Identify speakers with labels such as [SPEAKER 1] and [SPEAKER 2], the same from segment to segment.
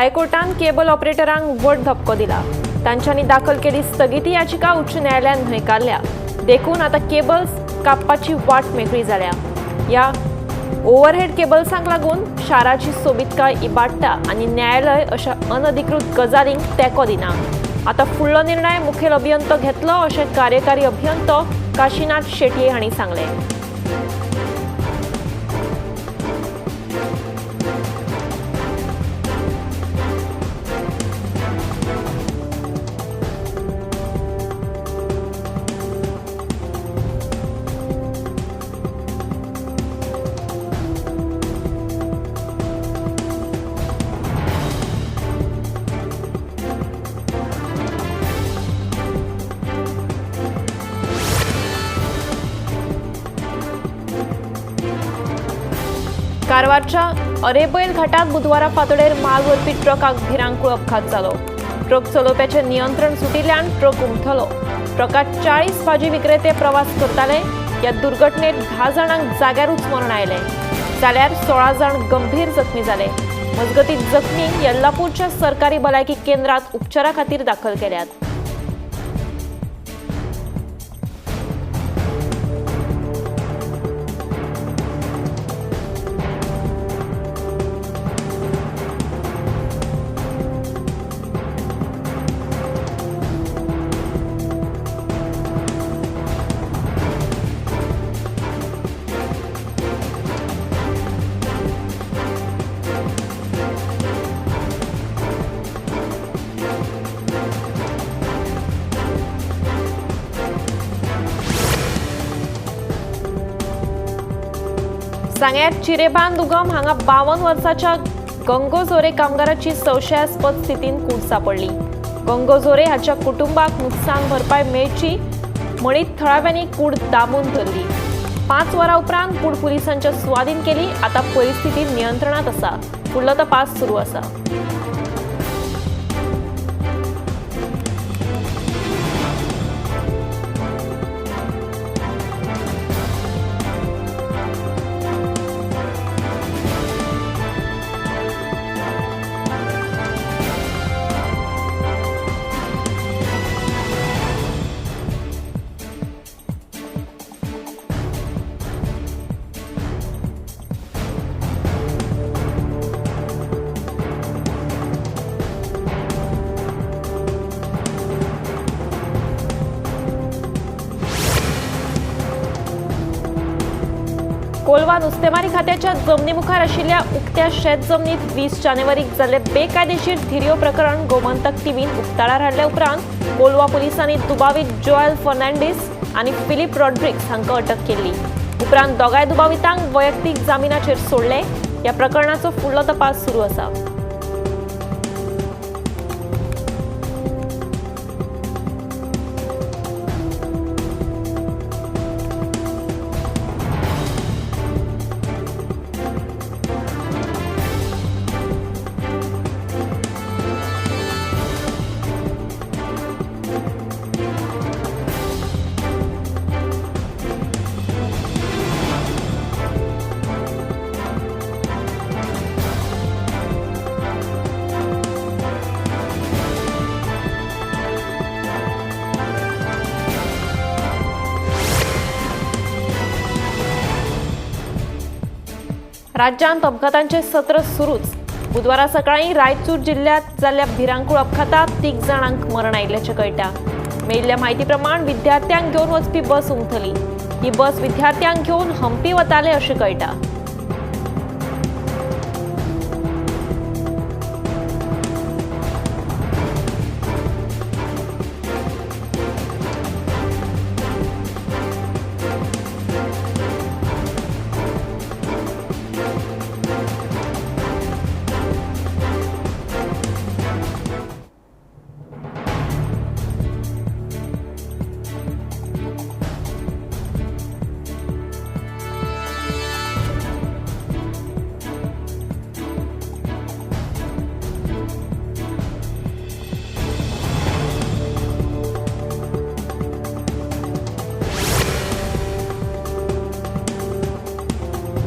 [SPEAKER 1] हायकोर्टान cable ऑपरेटरांक व्हड धपको दिला. तांच्यांनी दाखल केली स्थगिती याचिका उच्च न्यायालयान न्हयकारल्या. देखून आतां केबल्स कापपाची वाट मेकळी जाल्या. ह्या ओव्हरहेड केबल्सांक लागून शाराची सोबीतकाय इबाडटा आनी न्यायालय अशा अनधिकृत गजालींक तेंको दिना. आतां फुडलो निर्णय मुखेल अभियंतो घेतलो अशें कार्यकारी अभियंतो काशीनाथ शेटये हांणी सांगलें. कारवारच्या अरेबैल घाटात बुधवारा फांतोडेर माल व्हरपी ट्रकाक भिरांकूळ अपघात जालो. ट्रक चलोवप्याचें नियंत्रण सुटिल्ल्यान ट्रक उमथलो. ट्रकात 40 भाजी विक्रेते प्रवास करताले. ह्या दुर्घटनेत 10 जाणांक जाग्यारूच मरण आयलें, जाल्यार 16 जाण गंभीर जखमी जाले. मजगतीं जखमी येल्लापूरच्या सरकारी भलायकी केंद्रात उपचारा खातीर दाखल केल्यात. सांग्यार चिरेबांद उगम हांगा 52 वर्साच्या गंगोझोरे कामगाराची संशयास्पद स्थितीन कूड सापडली. गंगोझोरे हाच्या कुटुंबाक नुकसान भरपाय मेळची म्हणीत थळाव्यांनी कूड दामून धरली. 5 वरां उपरांत कूड पुलिसांच्या सुवादीन केली. आतां परिस्थिती नियंत्रणात आसा. फुडलो तपास सुरू आसा. कोलवा नुस्तेमारी खात्याच्या जमनीमुखार आशिल्ल्या उक्त्या शेत जमनीत 20 जानेवारीक जाल्ले बेकायदेशीर धिरयो प्रकरण गोमंतक टीव्हीन उक्ताडार हाडल्या उपरांत कोलवा पुलिसांनी दुबावीत जोएल फर्नांडीस आनी फिलीप रॉड्रिक्स हांकां अटक केल्ली. उपरांत दोगांय दुबावितांक वैयक्तीक जामिनाचेर सोडले. ह्या प्रकरणाचो फुडलो तपास सुरू आसा. राज्यांत अपघातांचे सत्र सुरूच. बुधवारा सकाळी रायचूर जिल्ह्यात जाल्ल्या भिरांकूळ अपघातात 3 जाणांक मरण आयिल्ल्याचें कळटा. मेळिल्ल्या म्हायती प्रमाण विद्यार्थ्यांक घेवन वचपी बस उमथली. ही बस विद्यार्थ्यांक घेवन हम्पी वताले अशें कळटा.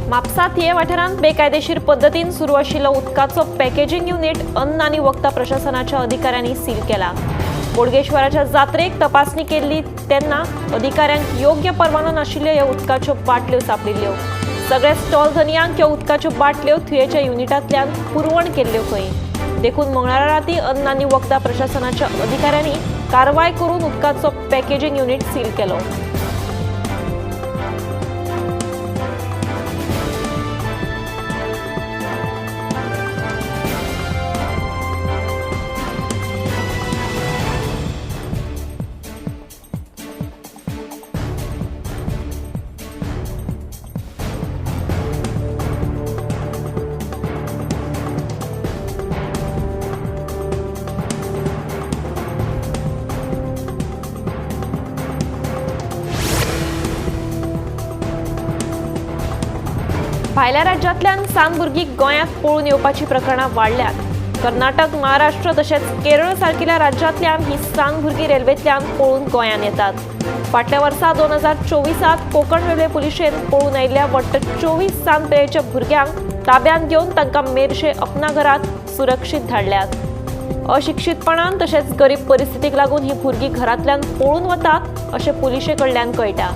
[SPEAKER 1] म्हापसा थिये वाठारांत बेकायदेशीर पद्दतीन सुरू आशिल्लो उदकाचो पॅकेजिंग युनिट अन्न आनी वखदां प्रशासनाच्या अधिकाऱ्यांनी सील केला. बोडगेश्वराच्या जात्रेक तपासणी केल्ली तेन्ना अधिकाऱ्यांक योग्य परवानो नाशिल्ल्यो ह्यो उदकाच्यो बाटल्यो सांपडिल्ल्यो. सगळ्या स्टॉल धनयांक ह्यो उदकाच्यो बाटल्यो थुयेच्या युनिटांतल्यान पुरवण केल्ल्यो खंय. देखून मंगळारा राती अन्न आनी वखदां प्रशासनाच्या अधिकाऱ्यांनी कारवाय करून उदकाचो पॅकेजिंग युनिट सील केलो. भायल्या राज्यांतल्यान सान भुरगीं गोंयांत पळून येवपाची प्रकरणां वाडल्यात. कर्नाटक, महाराष्ट्र तशेंच केरळ सारकिल्या राज्यांतल्यान ही सान भुरगीं रेल्वेंतल्यान पळून गोंयांत येतात. फाटल्या वर्सा 2024 कोंकण रेल्वे पुलिशेन पळून आयिल्ल्या वट्ट 24 सान पिरायेच्या भुरग्यांक ताब्यांत घेवन तांकां मेरशे अपना घरांत सुरक्षीत धाडल्यात. अशिक्षीतपणान तशेंच गरीब परिस्थितीक लागून ही भुरगीं घरांतल्यान पळून वतात अशें पुलिशे कडल्यान कळटा.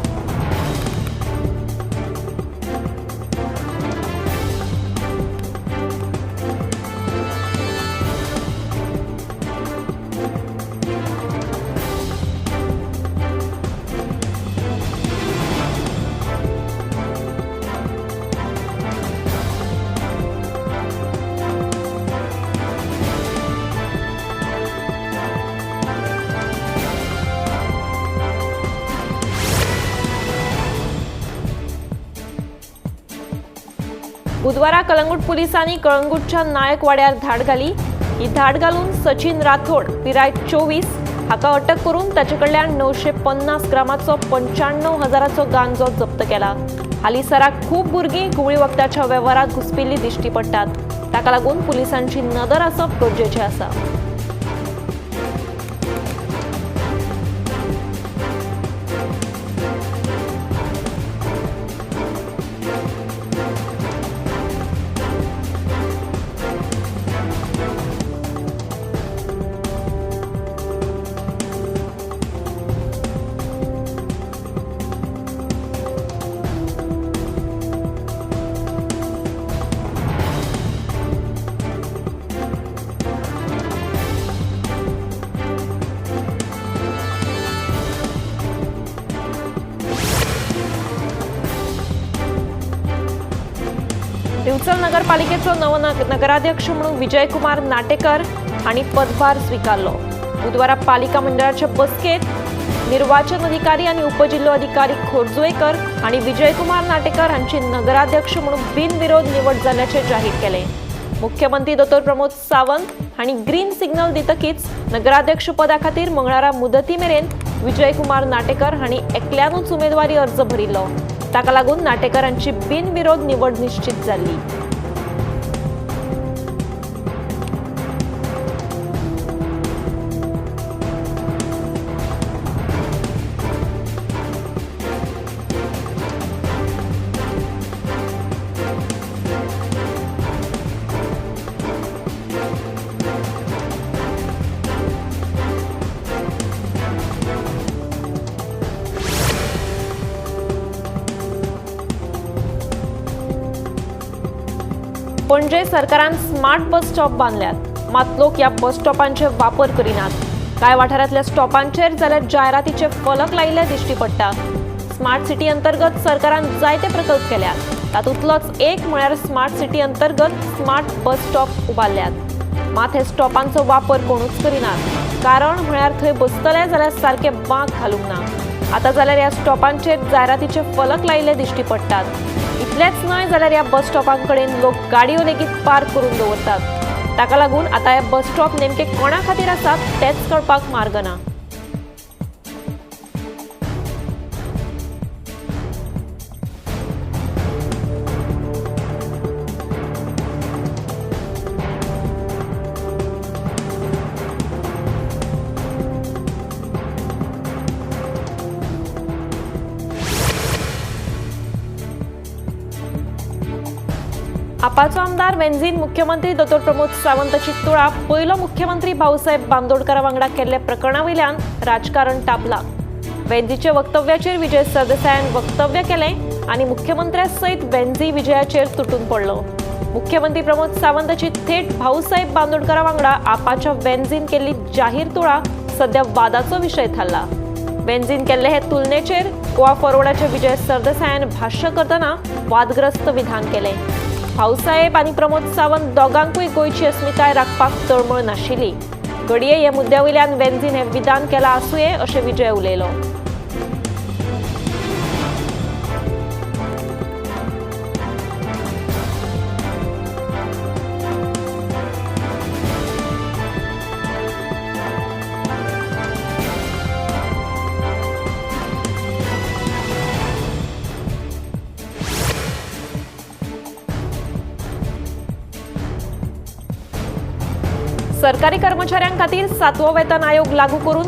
[SPEAKER 1] बुधवारा कलंगूट पुलिसांनी कळंगूटच्या नायकवाड्यार धाड घाली. ही धाड घालून सचिन राठोड पिराय 24 हाका अटक करून ताचे कडल्यान 950 ग्रामाचो 95,000चो गांजो जप्त केला. हालींसराक खूब भुरगीं घुंवळी वखदाच्या वेव्हारांत घुसपिल्ली दिश्टी पडटात. ताका लागून पुलिसांची नदर आसप गरजेचें आसा. दिवचल नगरपालिकेचो नवो नगराध्यक्ष म्हणून विजयकुमार नाटेकर हांणी पदभार स्विकारलो. बुधवारा पालिका मंडळाच्या बसकेत निर्वाचन अधिकारी आनी उपजिल्लो अधिकारी खोर्जुवेकर हांणी विजयकुमार नाटेकर हांची नगराध्यक्ष म्हणून बिनविरोध निवड जाल्ल्याचें जाहीर केलें. मुख्यमंत्री दोतोर प्रमोद सावंत हांणी ग्रीन सिग्नल दितकीच नगराध्यक्ष पदा खातीर मंगळारा मुदती मेरेन विजयकुमार नाटेकर हांणी एकल्यानूच उमेदवारी अर्ज भरिल्लो. ताका लागून नाटेकर हांची बिनविरोध निवड निश्चित जाल्ली. पणजे सरकारान स्मार्ट बस स्टॉप बांदल्यात, मात लोक ह्या बस स्टॉपांचे वापर करिनात. कांय वाठारांतल्या स्टॉपांचेर जाल्यार जायरातीचे फलक लायिल्ले दिश्टी पडटा. स्मार्ट सिटी अंतर्गत सरकारान जायते प्रकल्प केल्यात, तातूंतलोच एक म्हळ्यार स्मार्ट सिटी अंतर्गत स्मार्ट बस स्टॉप उबारल्यात. मात हे स्टॉपांचो वापर कोणूच करिनात, कारण म्हळ्यार थंय बसतले जाल्यार सारके बांक घालूंक ना. आतां जाल्यार ह्या स्टॉपांचेर जायरातीचे फलक लायिल्ले दिश्टी पडटात. इतलेंच न्हय जाल्यार ह्या बस स्टॉपां कडेन लोक गाडयो लेगीत पार्क करून दवरतात. ताका लागून आतां हे बस स्टॉप नेमके कोणा खातीर आसात तेंच कळपाक मार्ग ना. आपाचो आमदार वेंझीन मुख्यमंत्री दोतोर प्रमोद सावंताची तुळा पयलो मुख्यमंत्री भाऊसाहेब बांदोडकरा वांगडा केल्ल्या प्रकरणा वयल्यान राजकारण तापलां. वेंझीच्या वक्तव्याचेर विजय सरदेसायान वक्तव्य केलें आनी मुख्यमंत्र्या सयत वेंझी विजयाचेर तुटून पडलो. मुख्यमंत्री प्रमोद सावंताची थेट भाऊसाहेब बांदोडकरा वांगडा आपाच्या वेंझीन केल्ली जाहीर तुळा सध्या वादाचो विशय थारला. वेंझीन केल्ले हे तुलनेचेर गोवा फॉरवर्डाचे विजय सरदेसायान भाश्य करतना वादग्रस्त विधान केलें. भाऊसाहेब आनी प्रमोद सावंत दोगांकूय गोंयची अस्मिताय राखपाक तळमळ नाशिल्ली. घडये हे मुद्द्या वयल्यान वेंझीन हें विधान केलां आसुये अशें विजय उलयलो. सरकारी कर्मचाऱ्यां खातीर 7वो वेतन आयोग लागू करून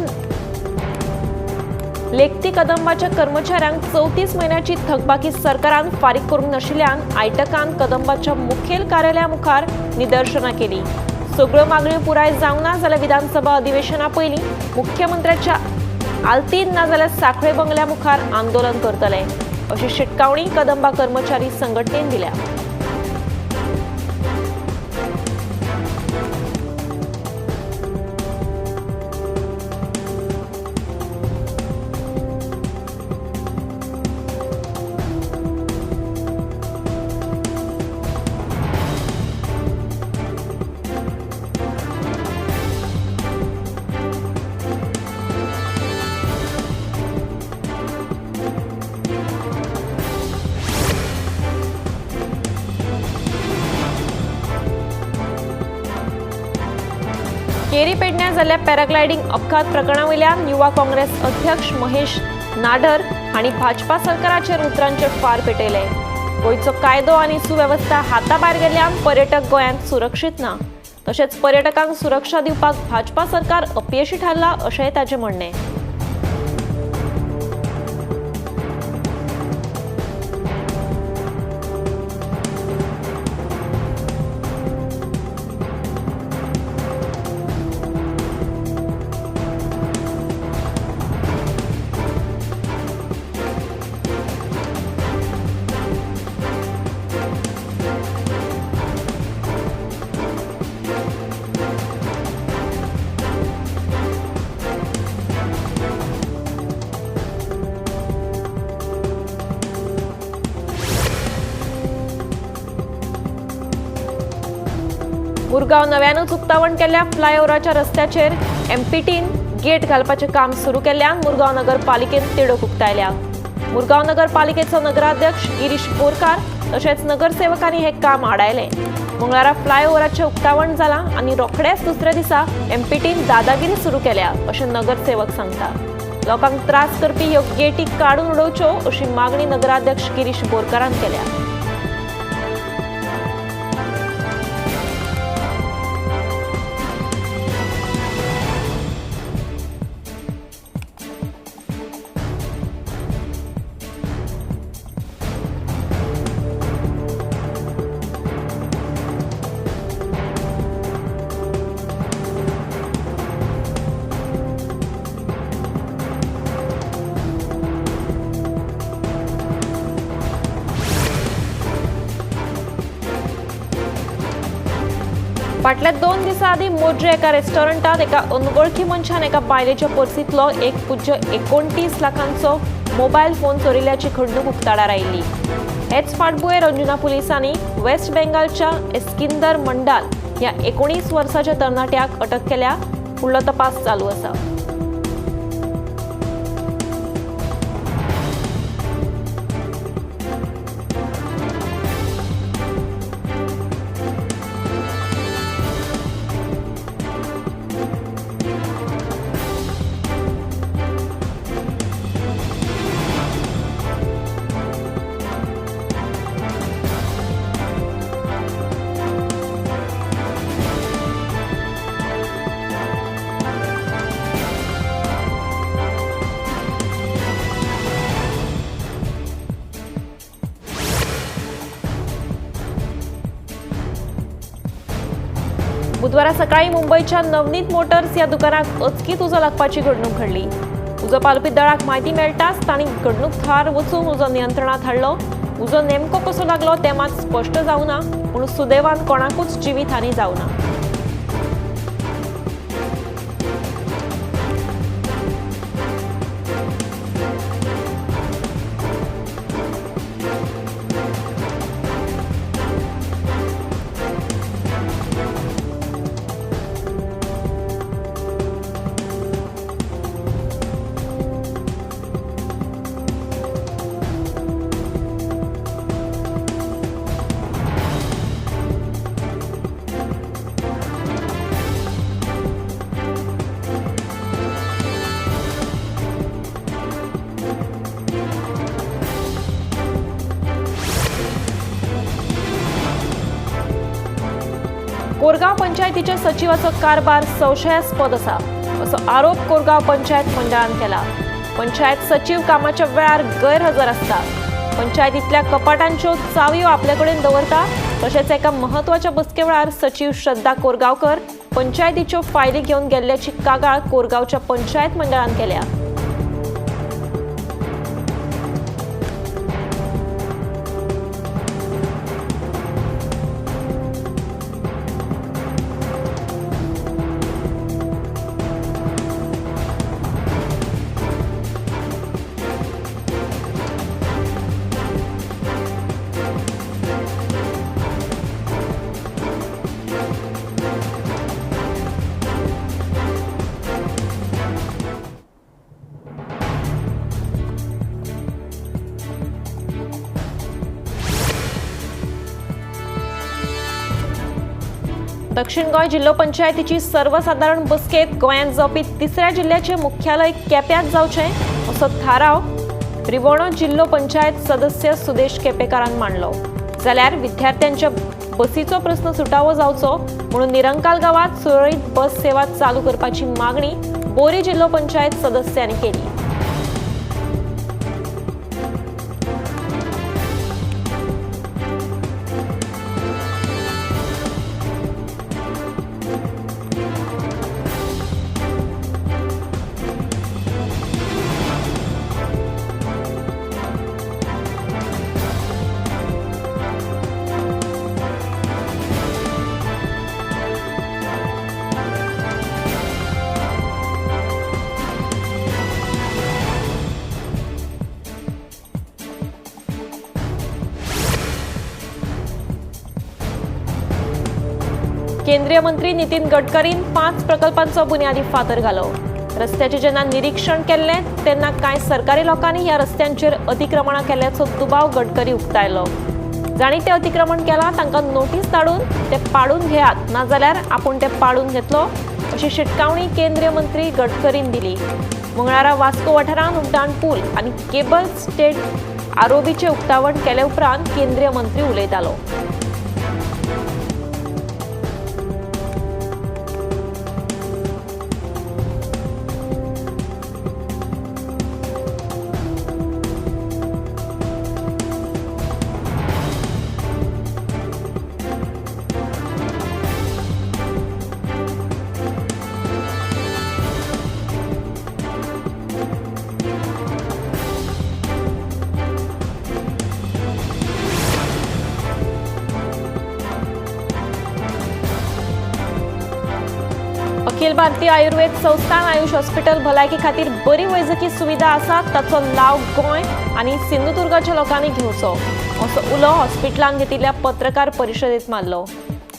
[SPEAKER 1] लेखती कदंबाच्या कर्मचाऱ्यांक 34 म्हयन्याची थकबाकी सरकारान फारीक करूंक नाशिल्ल्यान आयटकान कदंबाच्या मुखेल कार्यालया मुखार निदर्शनां केली. सगळ्यो मागण्यो पुराय जावंक ना जाल्यार विधानसभा अधिवेशना पयलीं मुख्यमंत्र्याच्या आलतीन ना जाल्यार साखळे बंगल्या मुखार आंदोलन करतले अशी शिटकावणी कदंबा कर्मचारी संघटनेन दिल्या. केरी पेडण्या जाल्ल्या पॅराग्लायडिंग अपघात प्रकरणावयल्यान युवा काँग्रेस अध्यक्ष महेश नाडर हांणी भाजपा सरकाराचेर उतरांचे फार पेटयले. गोंयचो कायदो आनी सुवेवस्था हाताभायर गेल्ल्यान पर्यटक गोंयांत सुरक्षीत ना, तशेंच पर्यटकांक सुरक्षा दिवपाक भाजपा सरकार अपयशी थारला अशेंय ताचें म्हणणें. मुरगांव नव्यानूच उक्तावण केल्ल्या फ्लायओव्हराच्या रस्त्याचेर एमपीटीन गेट घालपाचें काम सुरू केल्ल्यान मुरगांव नगरपालिकेन तिडक उक्तायल्या. मुरगांव नगरपालिकेचो नगराध्यक्ष गिरीश बोरकार तशेंच नगरसेवकांनी हें काम आडायलें. मंगळारा फ्लायओव्हराचें उक्तावण जालां आनी रोखडेंच दुसऱ्या दिसा एमपीटीन दादागिरी सुरू केल्या अशें नगरसेवक सांगता. लोकांक त्रास करपी ह्यो गेटी काडून उडोवच्यो अशी मागणी नगराध्यक्ष गिरीश बोरकारान केल्या. फाटल्या 2 दिसां आदीं मोरजे एका रेस्टॉरंटात एका अनवळखी मनशान एका बायलेच्या पर्सींतलो 1.29 लाखांचो मोबायल फोन चोरिल्ल्याची घडणूक उक्ताडार आयिल्ली. हेच फाटभुंयेर अंजुना पुलिसांनी वेस्ट बेंगालच्या एस्किंदर मंडाल ह्या 19 वर्साच्या तरणाट्याक अटक केल्या. फुडलो तपास चालू आसा. बुधवारा सकाळी मुंबईच्या नवनीत मोटर्स या दुकानाक अचकीत उजो लागपाची घडणूक घडली. उजो पालोवपी दळाक म्हायती मेळटाच तांणी घडणूक थळार वचून उजो नियंत्रणात हाडलो. उजो नेमको कसो लागलो तें मात स्पश्ट जावना, पूण सुदैवान कोणाकूच जिवीत हानी जावना. कोरगांव पंचायतीच्या सचिवाचो कारभार संशयास्पद आसा असो आरोप कोरगांव पंचायत मंडळान केला. पंचायत सचिव कामाच्या वेळार गैरहजर आसता, पंचायतींतल्या कपाटांच्यो चावयो आपले कडेन दवरता. तशेंच एका म्हत्वाच्या बसके वेळार सचिव श्रद्धा कोरगांवकर पंचायतीच्यो फायली घेवन गेल्ल्याची कागाळ कोरगांवच्या पंचायत मंडळान केल्या. दक्षिण गोंय जिल्हो पंचायतीची सर्वसादारण बसकेत गोंयांत जावपी तिसऱ्या जिल्ह्याचे मुख्यालय केप्यांत जावचें असो थाराव रिवणो जिल्हो पंचायत सदस्य सुदेश केपेकारान मांडलो. जाल्यार विद्यार्थ्यांच्या बसीचो प्रस्न सुटावो जावचो म्हणून निरंकाल गांवांत सुरळीत बस सेवा चालू करपाची मागणी बोरी जिल्हो पंचायत सदस्यांनी केली. केंद्रीय मंत्री नितीन गडकरीन 5 प्रकल्पांचो बुन्यादी फातर घालो. रस्त्याचें जेन्ना निरीक्षण केल्लें तेन्ना कांय सरकारी लोकांनी ह्या रस्त्यांचेर अतिक्रमणां केल्ल्याचो दुबाव गडकरी उक्तायलो. जांणी तें अतिक्रमण केलां तांकां नोटीस धाडून ते पाडून घेयात, नाजाल्यार आपूण ते पाडून घेतलो अशी शिटकावणी केंद्रीय मंत्री गडकरीन दिली. मंगळारा वास्को वाठारांत उड्डाण पूल आनी केबल स्टेट आरोबीचें उक्तावण केले उपरांत केंद्रीय मंत्री उलयतालो. अखिल भारतीय आयुर्वेद संस्थान आयुष हॉस्पिटल भलायकी खातीर बरी वैजकी सुविधा आसा, ताचो लाव गोंय आनी सिंधुदुर्गाच्या लोकांनी घेवचो असो उलो हॉस्पिटलान घेतिल्ल्या पत्रकार परिशदेत मारलो.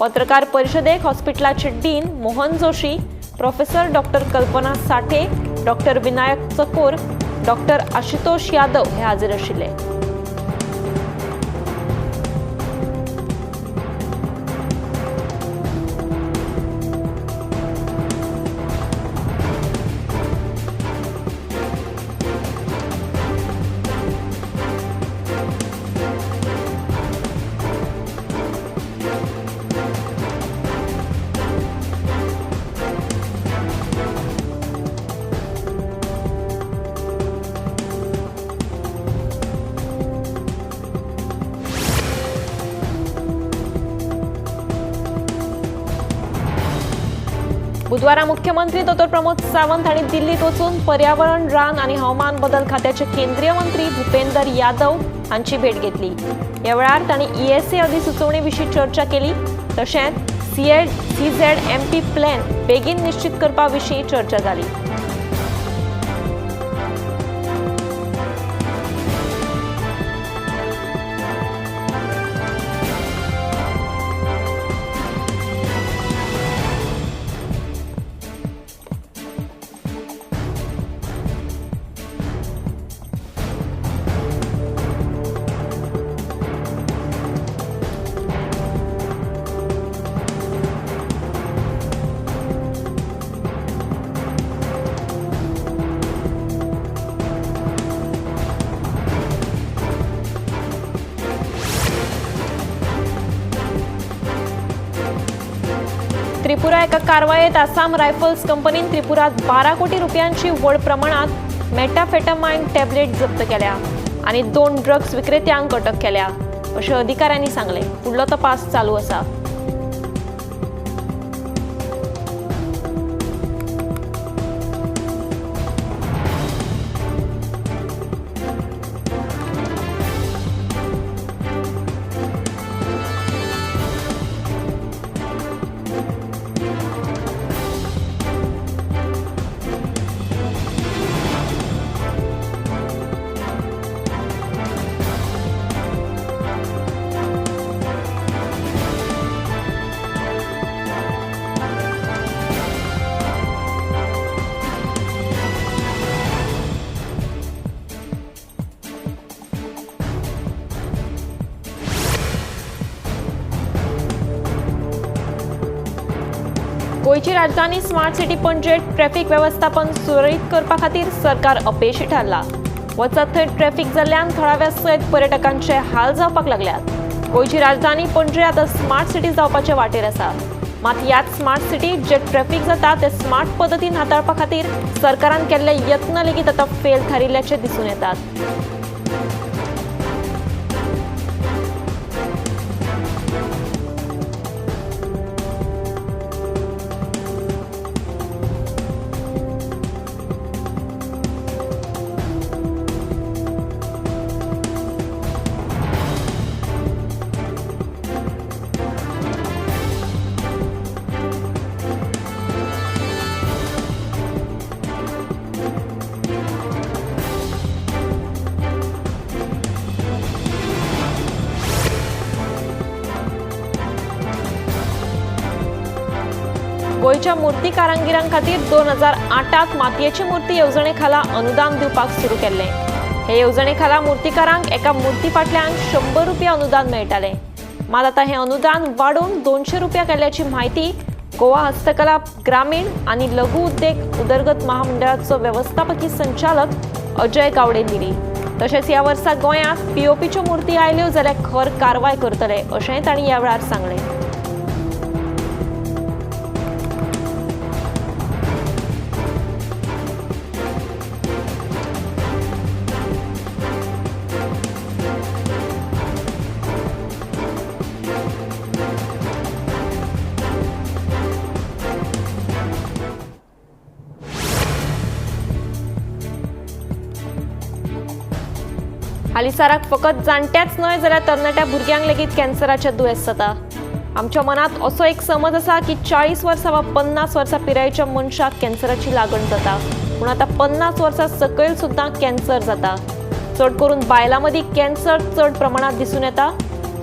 [SPEAKER 1] पत्रकार परिशदेक हॉस्पिटलाचे dean Mohan Joshi, professor doctor Kalpana Sathe, doctor Vinayak Chakor, doctor Ashutosh Yadav हे हाजीर आशिल्ले. बुधवारा मुख्यमंत्री डॉ प्रमोद सावंत हांणी दिल्लीत वचून पर्यावरण, रान आनी हवामान बदल खात्याचे केंद्रीय मंत्री भूपेंदर यादव हांची भेट घेतली. ह्या वेळार तांणी ईएसए अधिसुचोवणे विशीं चर्चा केली. तशेंच सीझेडएमपी प्लॅन बेगीन निश्चित करपा विशीं चर्चा जाली. त्रिपुरा एका कारवायेत आसाम रायफल्स कंपनीन त्रिपुरात 12 कोटी रुपयांची व्हड प्रमाणात मेटाफेटामाइन टॅबलेट जप्त केल्या आनी 2 ड्रग्स विक्रेत्यांक अटक केल्या अशें अधिकाऱ्यांनी सांगलें. फुडलो तपास चालू आसा. गोंयची राजधानी स्मार्ट सिटी पणजे ट्रॅफिक वेवस्थापन सुरळीत करपा खातीर सरकार अपेशी थारला. वचत थंय ट्रॅफिक जाल्ल्यान थळाव्या सयत पर्यटकांचे हाल जावपाक लागल्यात. गोंयची राजधानी पणजे आतां स्मार्ट सिटी जावपाचे वाटेर आसा. मात ह्याच स्मार्ट सिटीत जे ट्रॅफिक जाता ते स्मार्ट पद्दतीन हाताळपा खातीर सरकारान केल्ले यत्न लेगीत आतां फेल थारिल्ल्याचे दिसून येतात. गोंयच्या मूर्ती कारांगिरां खातीर 2008 मातयेची मूर्ती येवजणे खाला अनुदान दिवपाक सुरू केल्लें. हे येवजणे खाला मूर्तिकारांक एका मूर्ती फाटल्यान 100 रुपया अनुदान मेळटालें. मात आतां हें अनुदान वाडोवन 200 रुपया केल्ल्याची म्हायती गोवा हस्तकला ग्रामीण आनी लघु उद्देग उदरगत महामंडळाचो वेवस्थापकी संचालक अजय गावडेन दिली. तशेंच ह्या वर्सा गोंयांत पीओपीच्यो मूर्ती आयल्यो जाल्यार खर कारवाय करतले अशेंय तांणी ह्या वेळार सांगलें. हालींसाराक फकत जाणट्याच न्हय जाल्यार तरणाट्या भुरग्यांक लेगीत कॅन्सराचें दुयेंस जाता. आमच्या मनांत असो एक समज आसा की 40 वर्सां वा 50 वर्सां पिरायेच्या मनशाक कॅन्सराची लागण जाता, पूण आतां 50 वर्सां सकयल सुद्दां कॅन्सर जाता. चड करून बायलां मदीं कॅन्सर चड प्रमाणांत दिसून येता.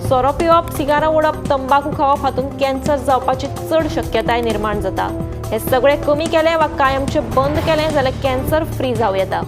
[SPEAKER 1] सोरो पिवप, सिगारां ओडप, तंबाकू खावप हातूंत कॅन्सर जावपाची चड शक्यताय निर्माण जाता. हे सगळे कमी केले वा कायमचे बंद केले जाल्यार कॅन्सर फ्री जावं येता.